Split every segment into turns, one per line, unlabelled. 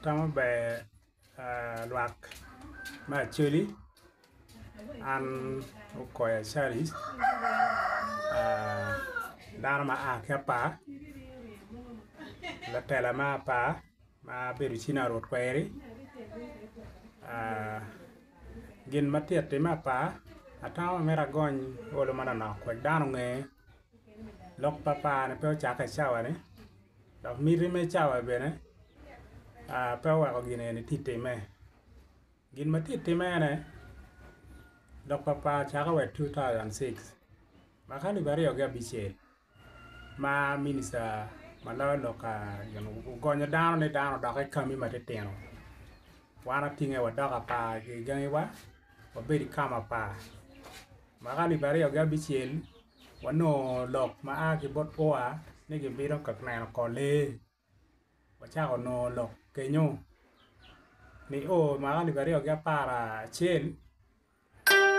Atamo ber lwak me Acholi an Okoya Charles dano ma aa ki apar latela me apar ma abedo cina rwot kweri gin ma tye ka timme apar atamo myero agony olo manonok wek dano onge lok pa apar-ni pe ocakke i cawa-ni. Dok miti me cawa bene pe oweko gin eni tye time. Gin ma tye time ene lok pa par ocake wa i 2006 mwaka alip aryo ki abicel ma minista ma loyo lok ogonyo dano ni dano odok i kami matitino wan otinge wadok apar ki gangiwa wabedo i kam apar mwaka alip aryo ki abicel Wanongo lok ma a ki bot UA ni gibino ka neno kor lee wacako nongo lok kenyo nio mwaka alip aryo ki aparacel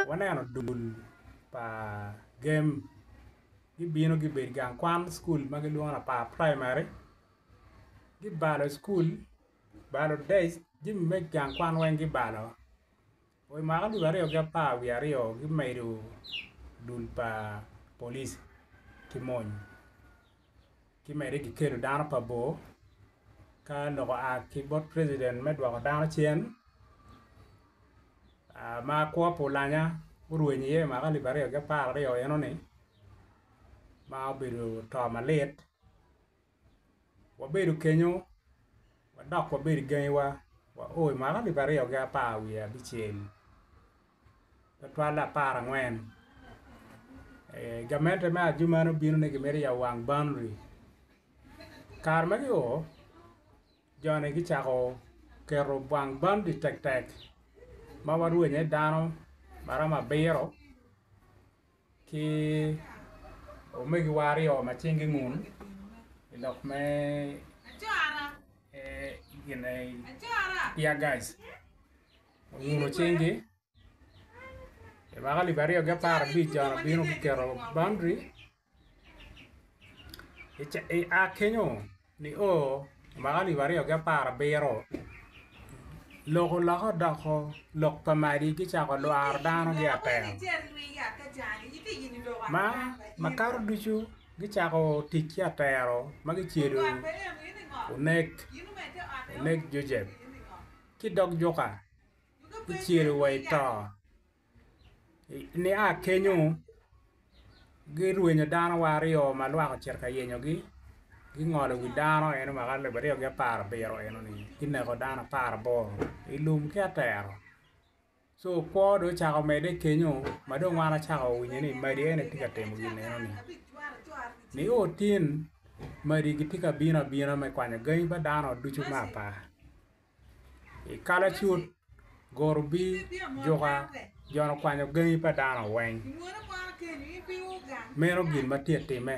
waneno dul pa gem gibino gubedo i gang kwan cukul ma gilwongo ni apar praimari gibalo cukul balo dec jami me gang kwan weng gibalo. I mwaka alip aryo ki apar wiye aryo gimedo dul pa polic ki mony gimedde gikelo dano pa bor ka lok oa ki bot preciden me dwoko dano cen ma kwo pa Olanya orweny iye i mwaka alip aryo ki apar aryo enoni ma obedo to malit. Wabedo kenyo wadok wabedo i gangiwa wao i mwaka alip aryo ki apar wiye abicel tutwalle aparangwen gamente me Adjumani obino ni gimito yabo wang boundary kare ma gio joni gucako keto wang boundary tektek ma warwenyo iye dano maromo abiro. Ki omegiwa aryo ma cinggi ngun i lok me gine tear gas onguno cinggi i mwaka alip aryo ki aparabic jo obino guketo boundary I a kenyo nio i mwaka alip aryo ki aparabiro lok olokke odoko lok pa madi gicako lwaro dano ki atero ma makato ducu gicako tic ki atero ma gicelo onek onek Jocep ki dog juka gicelo wa i to. Nia kenyo girwenyo dano wa aryo ma lwak ocito ka yenyogi gingolo wi dano eno mwaka alip aryo ki aparabiro enoni gineko dano aparaboro i lum ki atero co kwo dong ocako medde kenyo ma dong wan acako winyo ni madi eni tye ka timo gin enoni nio tin madi gitye ka bino abina me kwanyo gangi pa dano ducu me apar. I kalacut goro-bi juka jo okwanyo gangi pa dano weng meno gin ma tye ka timme.